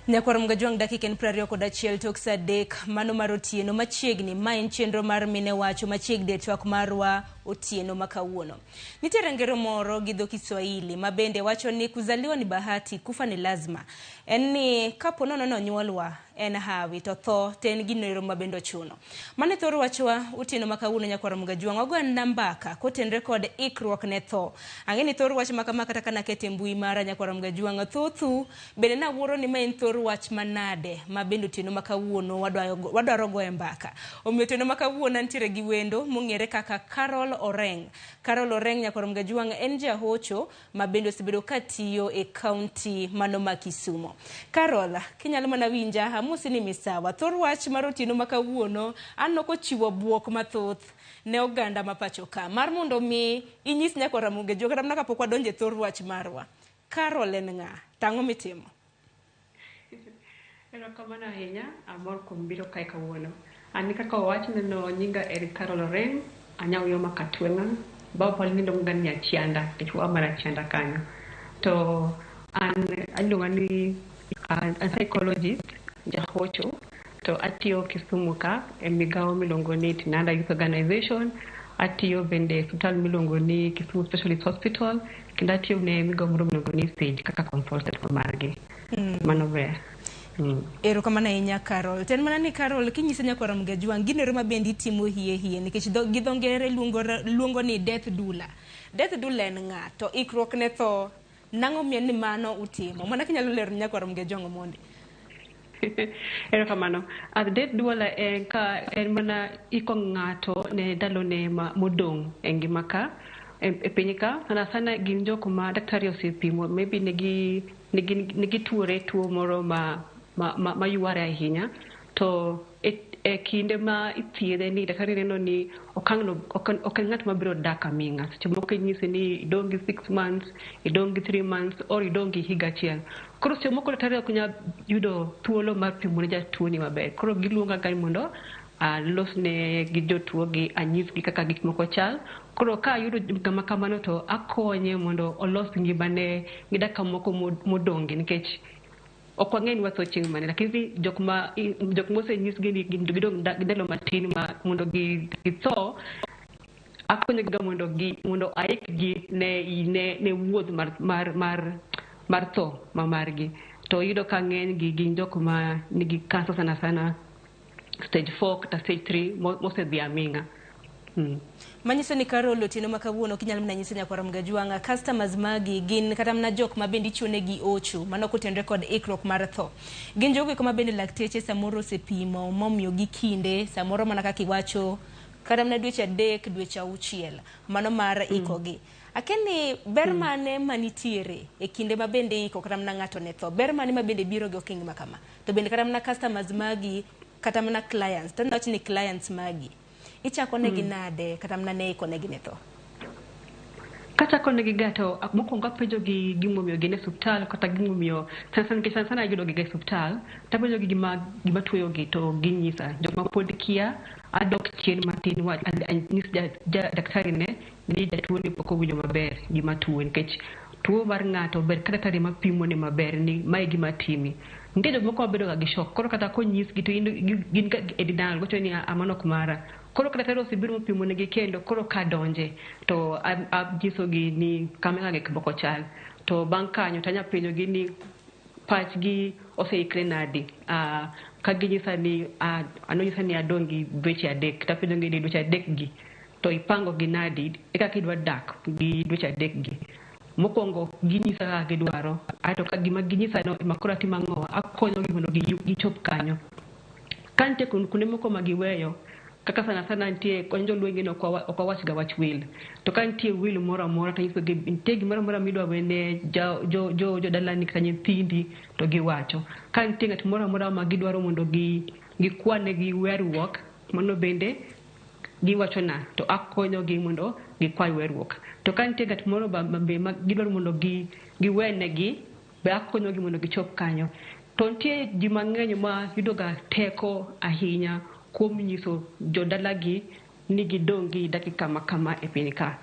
Nyakwar Mgajwang' dakika en 21 tok saa 3 mano mar otieno machiegni. Ma en chenro mar Mine Wacho machiegni e twak marwa otieno ma kawuono. Nitiere ngero moro gi dho Kiswahili ma bende wacho ni kuzaliwa ni bahati, kufa ni lazima. En ni kapo nono nonyuolwa en hawi to tho to en gino ma bende ochuno. Mano e thor wachwa otieno ma kawuono. Nyakwar Mgajwang' wagoyana mbaka kotenre kod ikruok ne tho. Ang'e ni thor wach ma kama kata kana kete mbui mara, nyakwar Mgajwang', thothu bende nawuoro ni ma en thor wach manade ma bende otieno ma kawuono wadwaro goye mbaka. Omiyo otieno ma kawuono antiere gi wendo mong'ere kaka Carol Oreng. Carol Oreng, nyakwar Mgajwang', en jahocho ma bende osebedo katiyo e kaunti mano ma Kisumo. Carol, kinyalo mana winja, amosi ni misawa. Thor wach mar otieno ma kawuono aneno kochiwo buok mathoth ne oganda ma pacho ka. Mar mondo mi inyis nyakwar Ramogi Ajuoga kata mana kapok wadonjo e thor wach marwa. Carol en ng'a? Tang'o mitimo? Erokamano ahinya, amor kuom biro kae kawuono. An kaka owachne no, nyinga en Carol Oreng, anyawuoyo ma Katweng'a, baba ni iluonga ni Achianda, nikech wa mar Achianda kanyo. To an iluonga ni an psychologist, jahocho, to atiyo Kisumu ka e migawo miluongo ni Tinanda Youth Organization, atiyo bende e osiptal miluongo ni Kisumu Specialist Hospital, kendo atiyo ne migawo moro miluongo ni SAGE kaka consultant margi. Mano ber. Erokamano ahinya, Carol. To en mana ni, Carol, kinyiso nyakwar Ramogi Ajwang' gino ma bende itimo hie hie nikech gi dho ngere luongo ni death doula. Death doula en ng'a? To ikruok ne tho nang'o miyo ni mano utimo? Mana kinyalo lero ne nyakwar Ramogi Ajwang' Omondi. Erokamano. Death doula en ka en mana iko ng'ato ne ndalone ma modong' e ngima ka e piny ka. Sana sana gin jok ma daktari osepimo, maybe nigi tuore tuo moro ma yware ahinya, to e kinde ma ithiedhe ni daktari neno ni okang' no ok en ng'at mabiro dak aming'a. Seche moko inyise ni idong' gi 6 months, idong' gi 3 months or idong' gi higa achiel. Koro seche moko daktari ok nyal yudo thuolo mar pimo ne jatuo ni maber. Koro giluonga ga ni mondo alosne gi jotuo gi, anyisgi kaka gik moko chal. Koro ka ayudo ng'ama kamano to akonye mondo olos ngimane gi dakika moko modong' gi, nikech ok wang'e ni watho chieng' mane, lakini jok mosenyisgi ni gidong' gi ndalo matin ma mondo githo, akonyogi ga mondo aikgi ne wuoth mar tho ma margi. To iyudo ka ng'eny gi gin jok ma nigi kansa, sana sana stage 4 kata stage 3 mosedhi aming'a. Manyiso ni, Carol, otieno ma kawuono kinyalo mana nyiso nyakwar Ramogi Ajwang', customers magi gin kata mana jok ma bende ichiwo ocho mano kotenore kod ikruok mar tho. Gin jogo eko ma bende lakteche samoro osepimo momiyogi kinde samoro mana kaka iwacho kata mana dweche 3, dweche 6 mano mar ikogi. Akia ni ber mane manitiere e kinde ma bende iko kata mana ng'ato ne tho. Ber mane ma bende biro gi okenge ma kama? To bende kata mana customers magi kata mana clients, to wach ni clients magi ichako negi nade kata mana ne iko negi ne tho? Kachako negi ga to mokwongo apenjo gi gimomiyo gin e osiptal kata gimomiyo sana sana, nikech sana sana ayudo gi ga e osiptal, tapenjo gi gima tuoyo gi to ginyisa. Jok ma pod kia, adok chien matin wa anyis ja daktari ne ni jatuo ni pok owinjo maber gima tuo, nikech tuo mar ng'ato ber ka daktari ema pimo ne maber ni mae gima timi. Nitie jok moko mabedo ga gi shock, koro kata konyisgi to gin ga e denial, giwacho ni, "Ah, mano ok mara." Koro ka daktari osebiro mopimo negi kendo koro kadonje to anyisogi ni kama e kaka gik moko chal. To bang' kanyo to anya penjogi ni pachgi oseikre nadi. Ka ginyisa ni anonyisa ni adong' gi dweche 3, tapenjogi ni dweche 3 gi to ipango gi nadi e kaka idwa dak gi dweche 3 gi. Mokwongo ginyisa kaka gidwaro, aeto ka gima ginyisa no ema koro atimo ang'o, akonyogi mondo gichop kanyo. Ka nitie kuonde moko ma giweyo, kaka sana sana nitie kony joluo ing'e ni ok wawach ga wach will, to ka nitie will moro amora to anyisogi nitie gimoro amora midwa wene jodalani kata nyithindi to giwacho. Ka nitie ng'at moro amora ma gidwaro mondo gikwanegi weruok, mano bende giwachona to akonyogi mondo gikwa weruok. To ka nitie ng'at moro be ma gidwaro mondo giwenegi be akonyogi mondo gichop kanyo. To nitie ji mang'eny ma yudo ga teko ahinya kuom nyiso jodalagi ni gidong' gi dakika ma kama e piny ka.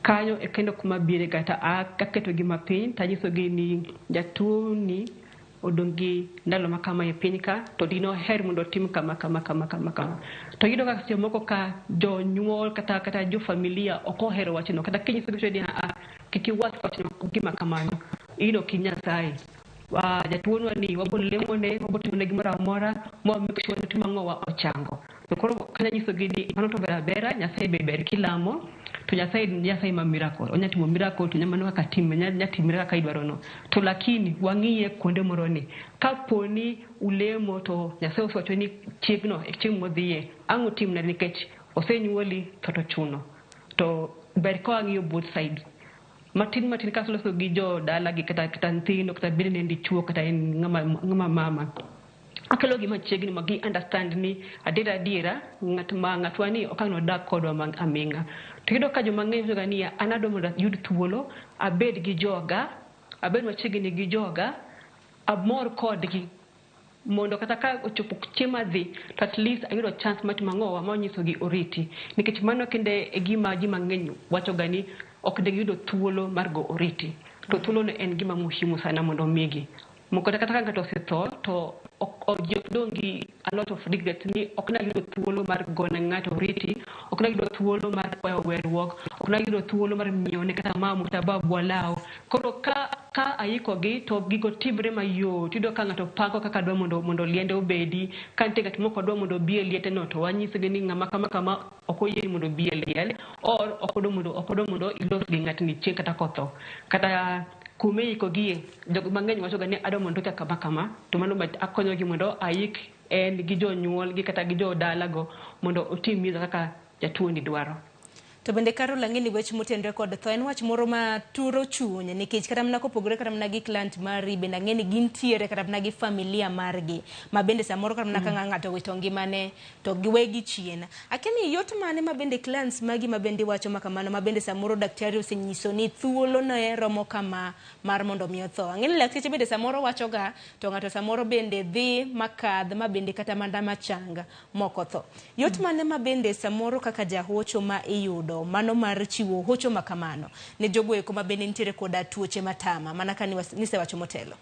Kanyo e kendo kuma bire ga to aketo gi mapiny tanyisogi ni jatuo ni odong' gi ndalo ma kama e piny ka to dinoher mondo otim kama kama kama kama kama. To iyudo ka seche moko ka jonyuol kata jo familia ok ohero wachno, kata kinyisogi ni a kik iwach wachno gima kamano, in ok in Nyasaye. Jatuonwa ni wabo lemone, wabo timone gimoro amora ma make sure ni timo ang'owa ochango. To koro kanya nyisogi ni mano to ber abera, Nyasaye be ber kilamo, to Nyasaye en Nyasaye ma miracle, onya timo miracle to mano kaka time nya timre kaka idwaro no. To lakini wang'iye kuonde moro ni kapo ni ulemo to Nyasaye osewacho ni chiegno e chieng' modhiye, ang' utim nade nikech osenyuoli to tochuno. To ber ka wang'iyo both sides. Matin matin kaseloso gi jodala gi kata nyithindo kata bed ni en dichuo kata en ng'ama mama. Akelo gi machiegni ma gi understand ni adiera adiera ng'at ma ng'atwa ni ok ang' nodag kodwa ma aming'a. To iyudo ka joma ng'eny wacho ga niya, an adwa mondo ayud thuolo abed gi joga, abed machiegni gi joga, amor kodgi mondo kata ka ochopo chieng' madhi to at least ayudo chance mar timo ang'owa mar nyisogi oriti. Nikech mano kende e gima ji mang'eny wacho ga ni ok de giyudo thuolo mar go oriti. To thuolo no en gima muhimu sana mondo omigi. Moko kata ka ng'ato osetho to ji ok dong' gi a lot of regrets ni ok nayudo thuolo mar gone ng'ato oriti, ok nayudo thuolo mar kwayo weruok, ok nayudo thuolo mar miyo ne kata mama kata babwa law. Koro ka aikogi to gigo timre mayot. Iyudo ka ng'ato pango kaka dwa mondo liende obedi, ka nitie ng'at mok odwa mondo obi e liete no to wanyisgi ni ng'ama kama kama ok oyieni mondo obi e liel, or ok odwa mondo ilos gi ng'atni chieng' kata kotho. Kata kuma iikogie, jok mang'eny wacho ga ni adwa mondo ika kama kama, to mano akonyogi mondo aik en gi jonyuol gi kata gi jodalago mondo otim mila kaka jatuo ni dwaro. To bende Carol, ang'e ni wach motenore kod tho en wach moro ma turo chuny, nikech kata mana kopogore kata mana gi client mari, bende ang'e ni gintiere kata mana gi familia margi ma bende samoro kata mana ka ng'ato owito ngimane to giwegi chien. Akia ni yot mane ma bende clients magi ma bende iwacho ma kamano, ma bende samoro daktari osenyiso ni thuolo ne romo kama mar mondo mi otho. Ang'e ni lakteche bende samoro wachoga to ng'ato samoro bende dhi makadh ma bende kata mana machang mok otho. Yot mane ma bende samoro kaka jahocho ma iyudo mano mar chiwo hocho ma kamano ne jogo eko ma bende nitiere koda tuoche matama mana ka nisewacho motelo?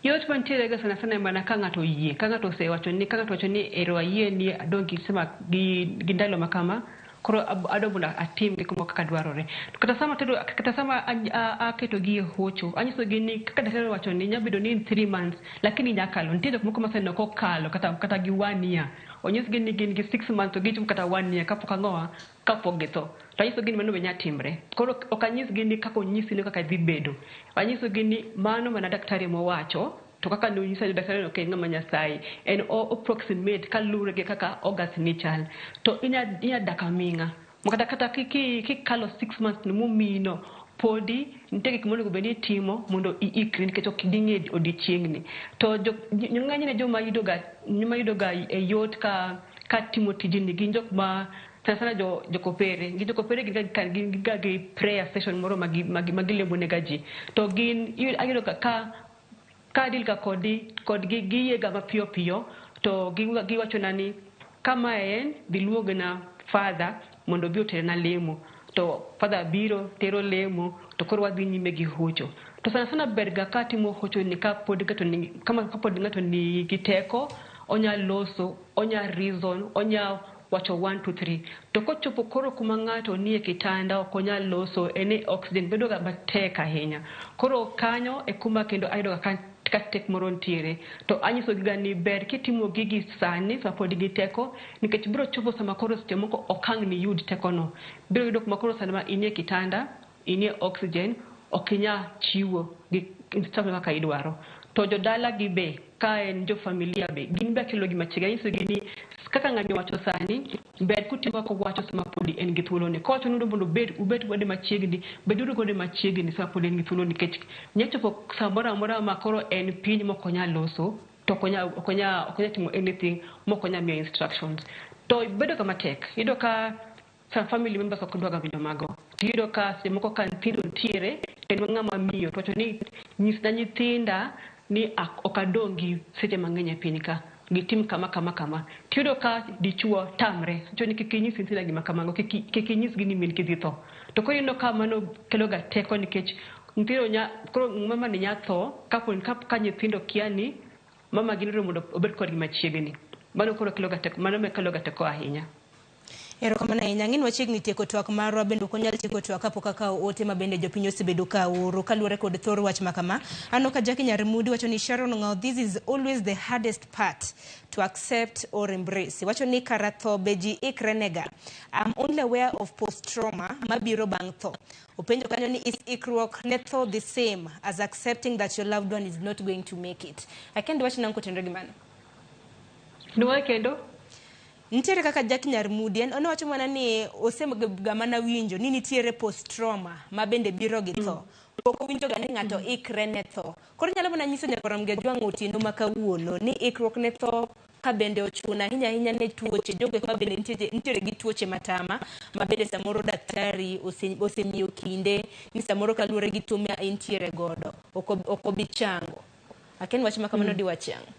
Yot mantiere ga sana sana mana ka ng'ato oyie, ka ng'ato osewacho ni, ka ng'ato wacho ni ero ayie ni adong' gi sema gi ndalo ma kama, koro adwa mondo atim gik moko kaka dwarore. To kata sama tedo, kata sama aketo gi e hocho, anyiso gi ni kaka daktari owacho ni nyalo bedo ni in 3 months, lakini nyalo kalo. Nitie jok moko ma oseneno kokalo kata gi 1 year. Onyisgi ni gin gi 6 months to gichopo kata 1 year kapok ang'owa, kapok githo. To anyisogi ni mano be nyalo timre. Koro ok anyisgi ni kaka onyisi ni kaka dhi bedo. Anyisogi ni mano mana daktari mowacho, to kaka nonyisa ni daktari ok en ng'ama Nyasaye. En o approximate kaluwore gi kaka organs ni chal. To inya dak aming'a. Kata kikalo 6 months no momiyino, podi nitie gik monego bed ni itimo mondo iikri nikech ok ding'e odiochieng'ni. To ng'enyne joma yudo ga e yot ka timo tijni gin jok ma sana sana jokopere. Gin jokopere gin ga gi prayer session moro ma gilemo nega ji. To gin ayudo ka deal ga kodgi giyie ga mapiyo piyo, to giwachona ni kama en dhi luongna father mondo obi oterna lemo. To father biro tero lemo to koro wadhi nyime gi hocho. To sana sana ber ga ka timo hocho ni kapod ng'ato nigi teko, onya loso, onya reason, onya wacho 1 2 3. To kochopo koro kuma ng'ato nie kitanda ok onyal loso, en e oxygen bedo ga matek ahinya. Koro kanyo e kuma kendo ayudo ga ka tek moro nitiere. To anyisogi ga ni ber kitimo gigi sani sama pod gi teko, nikech biro chopo sama koro seche moko ok ang' niyud tekono. Biro yudo kuma koro sama inie kitanda, inie oxygen, ok inyal chiwo gi instruction kaka idwaro. To jodala gi be, ka en jo familia be, gin be akelo gi machiegni. Anyisogi ni kaka ng'ani owacho sani, ber kutimo kaka owacho sama pod en gi thuoloni. Kowacho ni mondo ubed kode machiegni, beduru kode machiegni sama pod en gi thuolo, nikech nyalo chopo samoro amora ma koro en piny mok onyal loso, to ok onyal timo anything mok onyal miyo instructions. To bedo ga matek. Iyudo ka some family members ok dwa ga winjo mago. Iyudo ka seche moko ka nyithindo nitiere, to en ng'ama miyo, to wacho ni nyisna nyithinda ni ok adong' gi seche mang'eny e piny ka, gitim kama kama kama. Tiyudo ka dichuo tamre, wacho ni kik inyis nyithinda gima kamago, kik inyisgi ni min gi dhi tho. To koro ineno ka mano kelo ga teko, nikech Nyithindo nya koro mama ni nya tho kapo ka nyithindo kia ni mama gi dwaro mondo obed kodgi machiegni. Mano koro kelo ga teko, mano kelo ga teko ahinya. Erokamano ahinya. Ang'e ni wachiegni tieko twak marwa, bende ok wanyal tieko twak kapok akawo ote ma bende jopiny osebedo ka oro kaluwore kod thor wach ma kama. Aneno ka Jackie Nyarmudi wacho ni Sharon Ong'awo, this is always the hardest part to accept or embrace. Wacho ni kara tho be ji ikre nega. I'm only aware of post trauma mabiro bang' tho. Openjo kanyo ni is ikruok ne tho the same as accepting that your loved one is not going to make it? Akia ni wach nang'o kotenore gi mano. Nuoye kendo? Nitiere kaka Jack Nyarmudi en owacho mana ni osega mana winjo ni nitiere post trauma ma bende biro gi tho. Pok owinjo ga ni ng'ato ikre ne tho. Koro inyalo mana nyiso nyakorom Gajwang' otieno ma kawuono ni ikruok ne tho ka bende ochuno ahinya ahinya ne tuoche jogo ma bende nitiere gi tuoche matama ma bende samoro daktari osemiyo kinde ni samoro kaluwore gi tuo ma intiere godo ok obi chango. Akia ni wach ma kamano diwachi ang'o?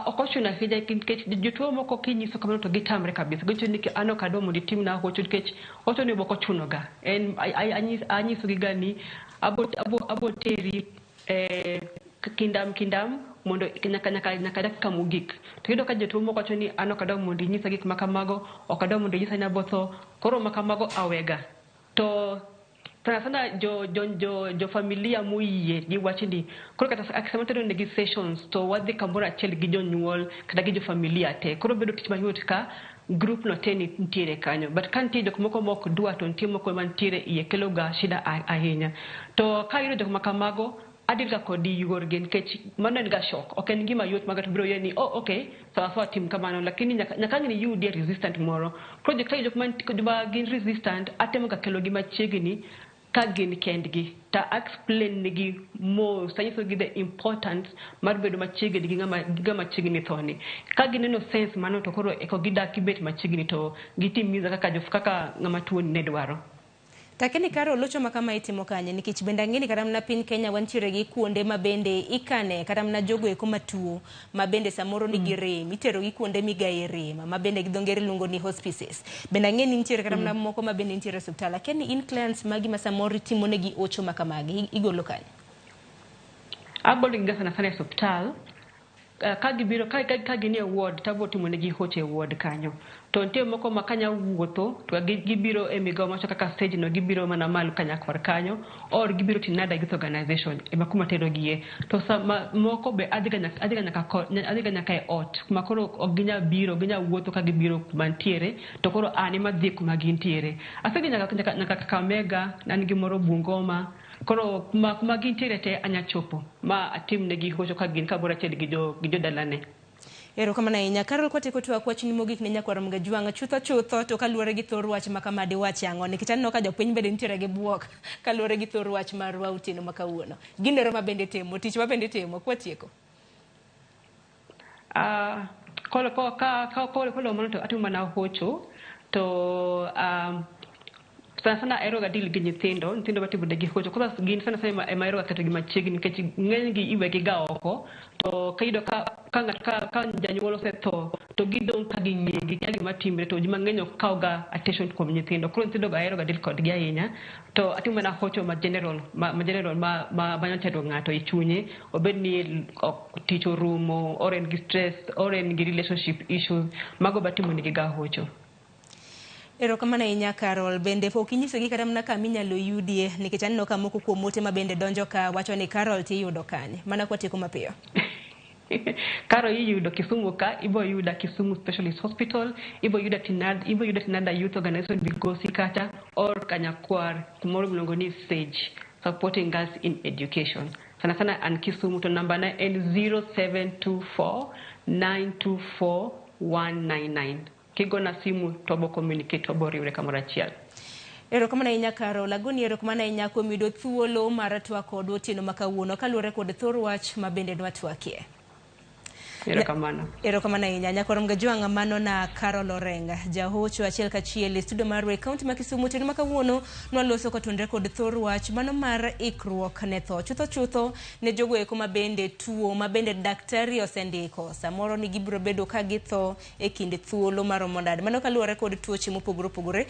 Ok ochuno ahinya nikech jotuo moko kinyiso kamano to gitamre kabisa. Giwacho ni an ok adwa mondo itimna hocho nikech hocho ni ok ochuno ga. En anyiso gi ga ni abo teri kindam kindam mondo nyaka dakika mogik. To iyudo ka jotuo moko wacho ni an ok adwa mondo inyisa gik makamago, ok adwa mondo inyisa ni abo tho, koro makamago awega. To sana sana jo familia moyie gi wachni koro kata sama atero negi sessions to wadhi kamoro achiel gi jonyuol kata gi jo familia te. Koro bedo tich mayot ka group no te nitiere kanyo. But ka nitie jok moko mok dwa to nitie moko mantiere iye kelo ga shida ahinya. To ka ayudo jok makamago adil ga kodgi yorgi nikech mano en ga shock. Ok en gima yot ma ng'ato biro yie ni oh okay sawa sawa tim kamano, lakini nyaka ang' iyudie resistant moro. Koro ka jok ma gin resistant atemo ga kelo gi machiegni ka gin kendgi ta explain negi mos tanyisogi the importance mar bedo machiegni gi ng'ama chiegni thoni. Ka gineno sense mano to koro eko gidak gibet machiegni to gitimiza kaka ng'ama tuo ni ne dwaro. Takeni kare locho ma kama itimo kanye nikech bende ang'e ni kata mana piny Kenya wantiere gi kuonde ma bende ikane kata mana jogo eko matuo ma bende samoro nigi rem itero gi kuonde migaye rem ma bende gi dho ngere luongo ni hospices. Bende ang'e ni nitiere kata mana moko ma bende nitiere e osiptal. Akia ni in clients magi ma samoro itimo negi hocho ma kamagi igolo kanye? Agolo gi ga sana sana e osiptal. Ka gibiro ka gin e ward to abo timo negi hocho e ward kanyo. To nitie moko ma kanya wuotho to gibiro e migawo macho kaka stage no gibiro mana malo Kanyakwar kanyo or gibiro Tinada Youth Organization ema kuma tero gie. To sama moko be adhi ga nyaka e ot kuma koro ok ginyal biro ginya wuotho ka gibiro kuma ntiere to koro an ema adhi kuma gintiere. Asedhi nyaka Kakamega, an gi moro Bungoma. Koro kuma gintiere te anya chopo ma atim negi hocho ka gin kamoro achiel gi jodalane. Erokamano ahinya. Carol, kwatieko twak wachni mogik ne nyakwar Mgajwang' chutho chutho to kaluwore gi thor wach ma kama diwachi ang'o? Nikech aneno ka jopiny bende nitiere gi buok kaluwore gi thor wach marwa otieno ma kawuono. Gino ero ma bende timo, tich ma bende timo, kwatieko. Kolo mano to atimo mana hocho to sana sana ahero ga deal gi nyithindo matimo negi hocho. Koro gin sana sana ema ahero ga keto gi machiegni nikech ng'eny gi iwegi ga oko to kiyudo ka janyuol osetho to gidong' ka ging'iye gikia gima timre to ji mang'eny ok kaw ga attention kuom nyithindo. Koro nyithindo go ahero ga deal kodgi ahinya to atimo mana hocho ma general ma nyalo chando ng'ato e chunye obed ni tich orumo or en gi stress or en gi relationship issues mago be atimo negi ga hocho. Erokamano ahinya Carol. Bende pok inyisogi kata mana kama inyalo yudie nikech aneno ka moko kuom ote ma bende donjo ka wacho ni Carol tiyudo kanye. Mana kwatieko mapiyo. Carol iyudo Kisumu ka, ibo yuda Kisumu Specialist Hospital, ibo yuda Tinada Youth Organization Migosi kata or Kanyakwar kumoro miluongo ni SAGE, Supporting Girls in Education. Sana sana an Kisumu to namba na en 0724 924 199. Kigona simu to communicate to riwre kamoro achiel. Erokamano ahinya Carol. Agoni erokamano ahinya kuom yudo thuolo mar twak kodwa otieno ma kawuono kaluwore kod thor wach ma bende nwatwakie. Erokamano. Erokamano ahinya. Nyakwar Mgajwang' mano na Carol Orenga, jahocho achiel kachiel e studio marwa e kaunti ma Kisumu. Otieno ma kawuono nwaloso kotenore kod thor wach mano mar ikruok ne tho. Chutho chutho ne jogo eko ma bende tuo ma bende daktari osendiko. Samoro ni gibiro bedo ka githo e kind thuolo maromo nade. Mano kaluwore kod tuoche mopogore opogore.